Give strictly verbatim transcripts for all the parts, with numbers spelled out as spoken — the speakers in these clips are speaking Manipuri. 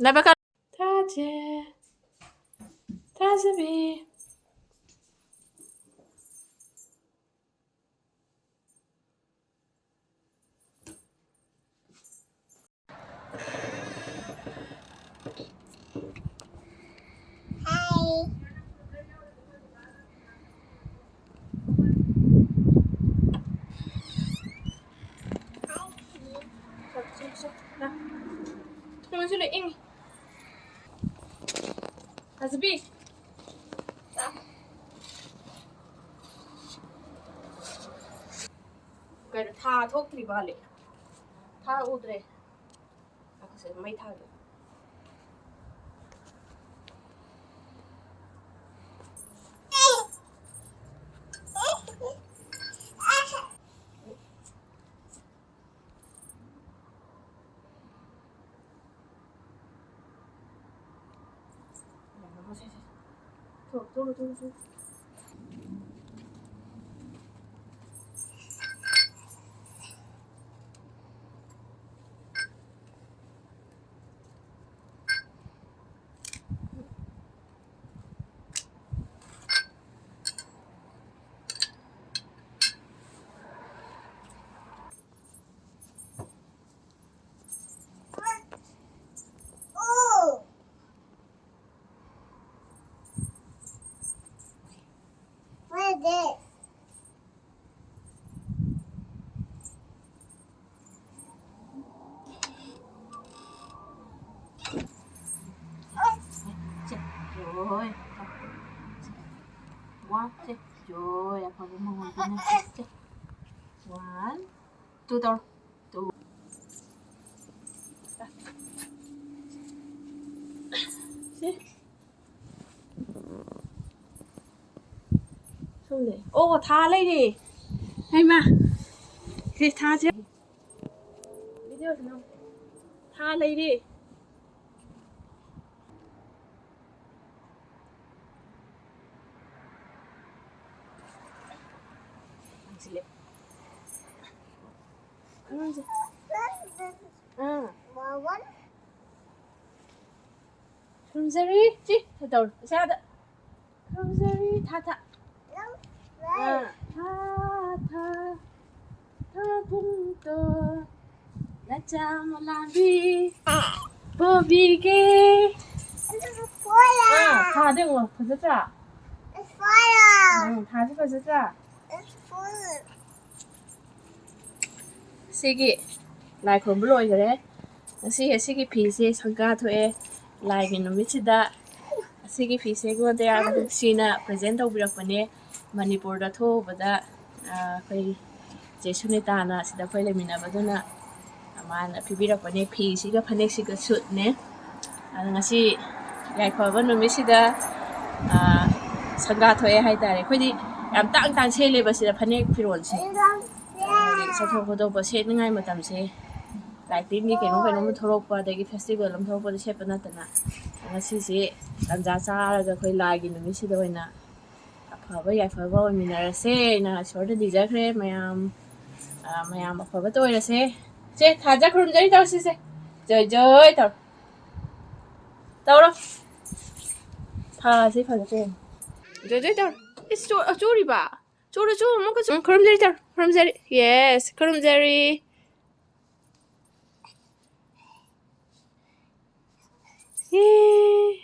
ꯅꯥꯏꯕ ꯀ-, ꯊꯥꯖ-, ꯊꯥꯖꯕꯤ꯫ ꯊꯣꯡꯁꯤꯜꯂꯣ, ꯏꯪꯉꯤ꯫ ꯍꯁꯕꯤ꯫ ꯀꯩꯅꯣ, ꯊꯥ ꯊꯣꯛꯇ꯭ꯔꯤ ꯃꯥꯜꯂꯦ꯫ ꯊꯥ ꯎꯗ꯭ꯔꯦ꯫ ꯉꯥꯏꯈꯣꯁꯦ, ꯃꯩ ꯊꯥꯒꯦ꯫ ꯁꯦ, ꯂꯣꯏ꯫ ꯋꯥꯟ, ꯁꯦ, ꯂꯣꯏ꯫ ꯑꯐꯕ ꯃꯉꯣꯟꯗꯅꯦ꯫ ꯁꯦ, ꯋꯥꯟ, ꯇꯨ ꯇꯧꯔꯣ꯫ ꯇꯨ꯫ ꯁꯦ꯫ ꯁꯣꯝꯗ꯫ ꯑꯣ, ꯊꯥ ꯂꯩꯔꯦ꯫ ꯍꯩꯃꯥ꯫ ꯁꯤ ꯊꯥꯁꯦ꯫ ꯚꯤꯗꯤꯑꯣꯁꯤ ꯅꯝ-, ꯊꯥ ꯂꯩꯔꯦ꯫ ꯂꯥꯡꯁꯤꯜꯂꯦ꯫ ꯑꯉꯥꯡꯁꯦ꯫ ꯑꯥ꯫ ꯈꯨꯔꯨꯝꯖꯔꯤ꯫ ꯆꯤ, ꯇꯧꯔꯣ꯫ ꯏꯁꯥꯗ꯫ ꯈꯨꯔꯨꯝꯖꯔꯤ꯫ ꯊꯥ, ꯊꯥ꯫ ꯑꯥ, ꯊꯥ, ꯊꯥ, ꯊꯥꯕꯨꯡꯗꯣ, ꯅꯆꯥ ꯃꯂꯥꯡꯕꯤ ꯄꯣꯕꯤꯒꯦ꯫ ꯑꯥ, ꯊꯥꯗ ꯌꯦꯡꯉꯣ, ꯐꯖꯗ꯭ꯔꯥ? ꯎꯝ, ꯊꯥꯁꯦ ꯐꯖꯗ꯭ꯔꯥ? ꯁꯤꯒꯤ ꯂꯥꯏ ꯈꯨꯔꯨꯝꯕ ꯂꯣꯏꯈꯔꯦ꯫ ꯉꯁꯤ ꯑꯁꯤꯒꯤ ꯐꯤꯁꯦ ꯁꯪꯒꯥ ꯊꯣꯛꯑꯦ꯫ ꯂꯥꯏꯒꯤ ꯅꯨꯃꯤꯠꯁꯤꯗ ꯑꯁꯤꯒꯤ ꯐꯤꯁꯦ ꯑꯩꯉꯣꯟꯗ ꯌꯥꯝ ꯅꯨꯡꯁꯤꯅ present ꯇꯧꯕꯤꯔꯛꯄꯅꯦ꯫ ꯃꯅꯤꯄꯨꯔꯗ ꯊꯣꯛꯎꯕꯗ, ꯑ, ꯑꯩꯈꯣꯏ ꯆꯦ ꯁꯨꯅꯤꯇꯥꯅ ꯁꯤꯗ ꯑꯩꯈꯣꯏ ꯂꯩꯃꯤꯟꯅꯕꯗꯨꯅ ꯃꯥꯅ ꯄꯤꯕꯤꯔꯛꯄꯅꯦ꯫ ꯐꯤꯁꯤꯒ ꯐꯅꯦꯛꯁꯤꯒ ꯁꯨꯠꯅꯦ꯫ ꯑꯗꯣ ꯉꯁꯤ ꯌꯥꯏꯐꯕ ꯅꯨꯃꯤꯠꯁꯤꯗ, ꯑ, ꯁꯪꯒꯥ ꯊꯣꯛꯑꯦ ꯍꯥꯏꯇꯥꯔꯦ꯫ ꯑꯩꯈꯣꯏꯗꯤ ꯌꯥꯝ ꯇꯥꯡ ꯇꯥꯡ ꯁꯦꯠꯂꯦꯕ ꯁꯤꯗ ꯐꯅꯦꯛ ꯐꯤꯔꯣꯜꯁꯦ꯫ ꯑꯗꯨꯗꯤ ꯆꯠꯊꯣꯛ ꯈꯣꯠꯇꯣꯛꯄ ꯁꯦꯠꯅꯤꯡꯉꯥꯏ ꯃꯇꯝꯁꯦ, ꯂꯥꯏ ꯇꯤꯟꯒꯤ ꯀꯩꯅꯣꯝ ꯀꯩꯅꯣꯝ ꯊꯣꯛꯂꯛꯄ, ꯑꯗꯒꯤ festival ꯑꯃ ꯊꯣꯛꯂꯛꯄꯗ ꯁꯦꯠꯄ ꯅꯠꯇꯅ, ꯉꯁꯤꯁꯦ ꯇꯟꯖꯥ ꯆꯥꯔꯒ ꯑꯩꯈꯣꯏ ꯂꯥꯏꯒꯤ ꯅꯨꯃꯤꯠꯁꯤꯗ ꯑꯣꯏꯅ ꯑꯐꯕ ꯌꯥꯏꯐꯕ ꯑꯣꯏꯃꯤꯟꯅꯔꯁꯦ꯫ ꯑꯩꯅ ꯏꯁꯣꯔꯗ ꯅꯤꯖꯈ꯭ꯔꯦ ꯃꯌꯥꯝ, ꯑ, ꯃꯌꯥꯝ ꯑꯐꯕꯇ ꯑꯣꯏꯔꯁꯦ꯫ ꯁꯦ, ꯊꯥꯖ ꯈꯨꯔꯨꯝꯖꯔꯤ ꯇꯧꯔꯣ ꯁꯤꯁꯦ꯫ ꯖꯣꯏ ꯖꯣꯏ ꯇꯧꯔꯣ꯫ ꯇꯧꯔꯣ꯫ ꯊꯥꯁꯦ ꯐꯖꯗ꯭ꯔꯦ꯫ ꯖꯣꯏ ꯖꯣꯏ ꯇꯧꯔꯣ꯫ ꯏꯁ, ꯆꯣ-, ꯆꯣꯔꯤꯕ? ꯆꯣꯔꯣ, ꯆꯣꯔꯣ, ꯑꯃꯨꯛꯀ ꯆꯣ-, ꯈꯨꯔꯨꯝꯖꯔꯤ ꯇꯧꯔꯣ꯫ ꯈꯨꯔꯨꯝꯖꯔꯤ꯫ Yes, ꯈꯨꯔꯨꯝꯖꯔꯤ꯫ ꯑꯦ,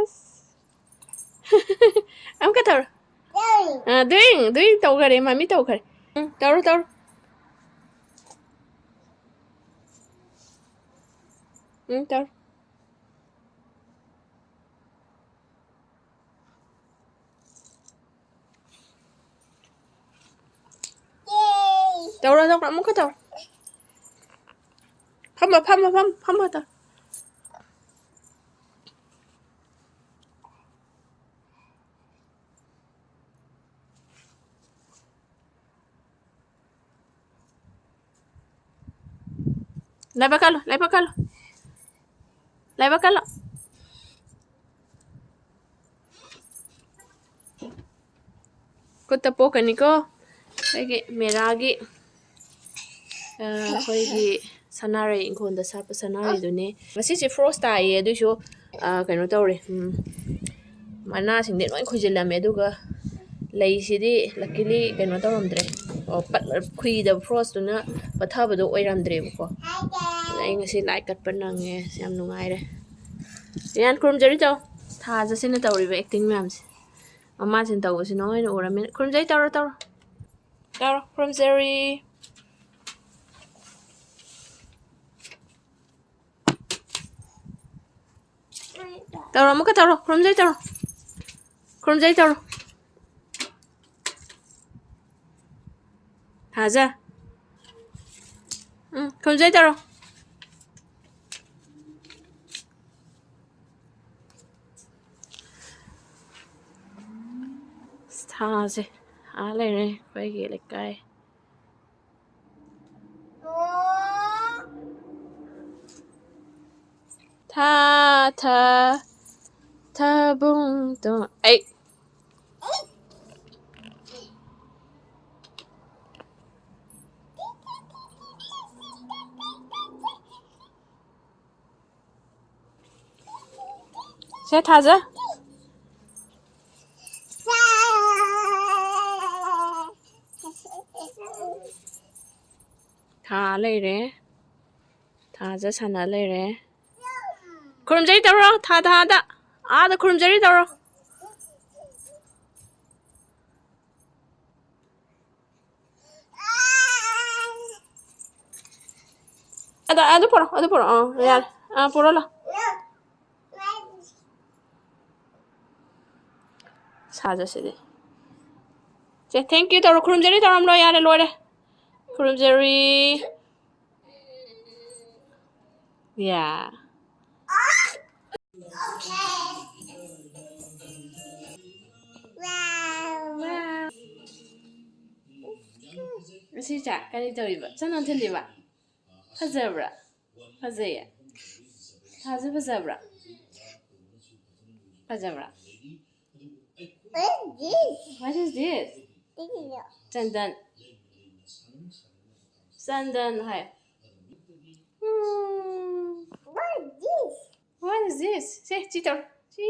ꯑꯁ꯫ ꯑꯃꯨꯛꯀ ꯇꯧꯔꯣ꯫ ꯑꯥ, doing, doing ꯇꯧꯈꯔꯦ, ꯃꯃꯤ ꯇꯧꯈꯔꯦ꯫ ꯎꯝ, ꯇꯧꯔꯣ, ꯇꯧꯔꯣ꯫ ꯎꯝ, ꯇꯧꯔꯣ꯫ ꯇꯧꯔꯣ, ꯇꯧꯔꯣ, ꯑꯃꯨꯛꯀ ꯇꯧꯔꯣ꯫ ꯐꯝꯃꯣ, ꯐꯝꯃꯣ, ꯐꯝ-, ꯐꯝꯃꯣ, ꯇꯧꯔꯣ꯫ ꯂꯥꯏꯕꯛ ꯀꯜꯂꯣ, ꯂꯥꯏꯕꯛ ꯀꯜꯂꯣ꯫ ꯂꯥꯏꯕꯛ ꯀꯜꯂꯣ꯫ ꯈꯨꯠꯇ ꯄꯣꯛꯀꯅꯤꯀꯣ꯫ ꯑꯩꯒꯤ ꯃꯦꯔꯥꯒꯤ, ꯑ, ꯑꯩꯈꯣꯏꯒꯤ ꯁꯅꯥꯔꯩ, ꯏꯪꯈꯣꯜꯗ ꯁꯥꯠꯄ ꯁꯅꯥꯔꯩꯗꯨꯅꯦ꯫ ꯉꯁꯤꯁꯦ frost ꯇꯥꯏꯌꯦ, ꯑꯗꯨꯏꯁꯨ ꯑꯥ, ꯀꯩꯅꯣ ꯇꯧꯔꯦ, ꯎꯝ, ꯃꯅꯥꯁꯤꯡꯗꯤ ꯂꯣꯏ ꯈꯨꯏꯖꯤꯜꯂꯝꯃꯦ, ꯑꯗꯨꯒ ꯂꯩꯁꯤꯗꯤ luckily ꯀꯩꯅꯣ ꯇꯧꯔꯝꯗ꯭ꯔꯦ꯫ ꯑꯣ, ꯄꯠ-, ꯈꯨꯏꯗꯕ, ꯐ꯭ꯔꯣꯁꯇꯨꯅ ꯄꯠꯊꯕꯗꯣ ꯑꯣꯏꯔꯝꯗ꯭ꯔꯦꯕꯀꯣ꯫ ꯑꯗ ꯑꯩ ꯉꯁꯤ ꯂꯥꯏ ꯀꯠꯄ ꯅꯪꯉꯦ, ꯌꯥꯝ ꯅꯨꯡꯉꯥꯏꯔꯦ꯫ ꯔꯤꯌꯥꯟ, ꯈꯨꯔꯨꯝꯖꯔꯤ ꯆꯥꯎ꯫ ꯊꯥꯖꯁꯤꯅ ꯇꯧꯔꯤꯕ acting ꯃꯌꯥꯝꯁꯦ꯫ ꯃꯃꯥꯁꯤꯅ ꯇꯧꯕꯁꯤ ꯅꯣꯏꯅ ꯎꯔꯃꯤꯅ꯫ ꯈꯨꯔꯨꯝꯖꯔꯤ ꯇꯧꯔꯣ, ꯇꯧꯔꯣ꯫ ꯇꯧꯔꯣ, ꯈꯨꯔꯨꯝꯖꯔꯤ꯫ ꯇꯧꯔꯣ, ꯑꯃꯨꯛꯀ ꯇꯧꯔꯣ, ꯈꯨꯔꯨꯝꯖꯩ ꯇꯧꯔꯣ꯫ ꯈꯨꯔꯨꯝꯖꯩ ꯇꯧꯔꯣ꯫ ꯊꯥꯖ꯫ ꯎꯝ, ꯈꯨꯔꯨꯝꯖꯩ ꯇꯧꯔꯣ꯫ ꯊꯥꯁꯦ ꯑꯥ ꯂꯩꯔꯦ ꯑꯩꯈꯣꯏꯒꯤ ꯂꯩꯀꯥꯏ꯫ ꯊꯥ, ꯊꯥ, ꯊꯥꯕꯨꯡ ꯇꯣ-, ꯑꯩ꯫ ꯁꯦ, ꯊꯥꯖ꯫ ꯊꯥ ꯂꯩꯔꯦ꯫ ꯊꯥꯖ ꯁꯥꯟꯅ ꯂꯩꯔꯦ꯫ ꯈꯨꯔꯨꯝꯖꯔꯤ ꯇꯧꯔꯣ, ꯊꯥ, ꯊꯥꯗ꯫ ꯑꯥꯗ ꯈꯨꯔꯨꯝꯖꯔꯤ ꯇꯧꯔꯣ꯫ ꯑꯗ, ꯑꯗꯨ ꯄꯨꯔꯛꯑꯣ, ꯑꯗꯨ ꯄꯨꯔꯛꯑꯣ꯫ ꯑꯥ, ꯌꯥꯔꯦ꯫ ꯑꯥ, ꯄꯨꯔꯛꯑꯣ ꯂꯥꯎ꯫ ꯁꯥꯖꯁꯤꯗꯤ꯫ ꯁꯦ, thank you ꯇꯧꯔꯣ, ꯈꯨꯔꯨꯝꯖꯔꯤ ꯇꯧꯔꯝꯂꯣ, ꯌꯥꯔꯦ, ꯂꯣꯏꯔꯦ꯫ ꯈꯨꯔꯨꯝꯖꯔꯤ꯫ Yeah. ꯉꯁꯤ ꯆꯥꯛ ꯀꯔꯤ ꯇꯧꯔꯤꯕ? ꯆꯅꯝ ꯊꯤꯜꯂꯤꯕ? ꯐꯖꯕ꯭ꯔꯥ? ꯐꯖꯩꯌꯦ꯫ ꯊꯥꯁꯦ ꯐꯖꯕ꯭ꯔꯥ? ꯐꯖꯕ꯭ꯔꯥ? What is this? What is this? ꯆꯟꯗꯟ꯫ ꯆꯟꯗꯟ high. Um. What is this? What is this? ꯁꯦ, ꯁꯤ ꯇꯧꯔꯣ꯫ ꯁꯤ꯫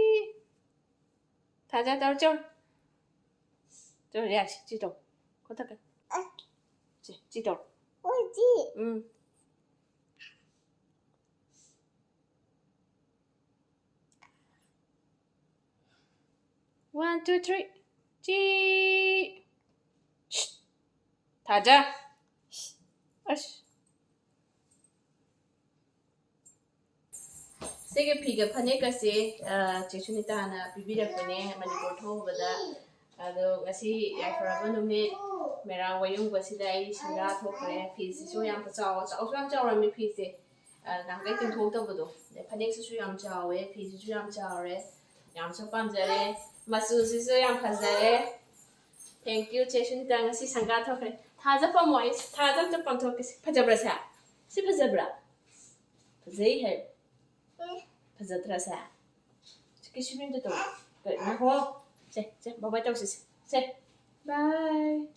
ꯊꯥꯖ ꯇꯧꯔꯣ, ꯆꯧ꯫ ꯆꯧ, ꯌꯥꯔꯦ, ꯁꯤ ꯇꯧ꯫ ꯈꯣꯠꯇ ꯀꯩ꯫ ꯁꯦ, ꯁꯤ ꯇꯧꯔꯣ꯫ ꯎꯝ꯫ One, two, three. ꯆꯤ꯫ ꯊꯥꯖ꯫ ꯑꯁ꯫ ꯁꯤꯒꯤ ꯐꯤꯒ ꯐꯅꯦꯛꯀꯁꯦ, ꯑ, ꯆꯦ ꯁꯨꯅꯤꯇꯥꯅ ꯄꯤꯕꯤꯔꯛꯄꯅꯦ ꯃꯅꯤꯄꯨꯔ ꯊꯣꯛꯎꯕꯗ꯫ ꯑꯗꯣ ꯉꯁꯤ ꯌꯥꯏꯐꯔꯕ ꯅꯨꯃꯤꯠ, ꯃꯦꯔꯥ ꯋꯥꯌꯨꯡꯕꯁꯤꯗ ꯑꯩ ꯁꯪꯒꯥ ꯊꯣꯛꯈ꯭ꯔꯦ꯫ ꯐꯤꯁꯤꯁꯨ ꯌꯥꯝ ꯆꯥꯎ-, ꯆꯥꯎꯁꯨ ꯌꯥꯝ ꯆꯥꯎꯔꯝꯃꯤ ꯐꯤꯁꯦ꯫ ꯑ, ꯅꯍꯥꯟꯈꯩ ꯇꯤꯡꯊꯣꯛꯇꯕꯗꯣ꯫ ꯑꯗꯩ ꯐꯅꯦꯛꯁꯤꯁꯨ ꯌꯥꯝ ꯆꯥꯎꯋꯦ, ꯐꯤꯁꯤꯁꯨ ꯌꯥꯝ ꯆꯥꯎꯔꯦ꯫ ꯌꯥꯝꯁꯨ ꯄꯥꯝꯖꯔꯦ꯫ ꯃꯆꯨꯁꯤꯁꯨ ꯌꯥꯝ ꯐꯖꯔꯦ꯫ Thank you, ꯆꯦ ꯁꯨꯅꯤꯇꯥ꯫ ꯉꯁꯤ ꯁꯪꯒꯥ ꯊꯣꯛꯈ꯭ꯔꯦ꯫ ꯊꯥꯖ ꯄꯝꯃꯣ, ꯑꯩ ꯊꯥꯖ ꯑꯝꯇ ꯄꯝꯊꯣꯛꯀꯦꯁꯦ꯫ ꯐꯖꯕ꯭ꯔꯥ ꯁꯦ? ꯁꯤ ꯐꯖꯕ꯭ꯔꯥ? ꯐꯖꯩ ꯍꯥꯏ꯫ ꯐꯖꯗ꯭ꯔꯥ ꯁꯦ? ꯁꯤ ꯀꯤꯁꯨ ꯑꯝꯇ ꯇꯧ꯫ ꯀꯩ, ꯉꯥꯏꯈꯣ꯫ ꯁꯦ, ꯁꯦ, bye bye ꯇꯧꯁꯤ ꯁꯦ꯫ ꯁꯦ, bye꯫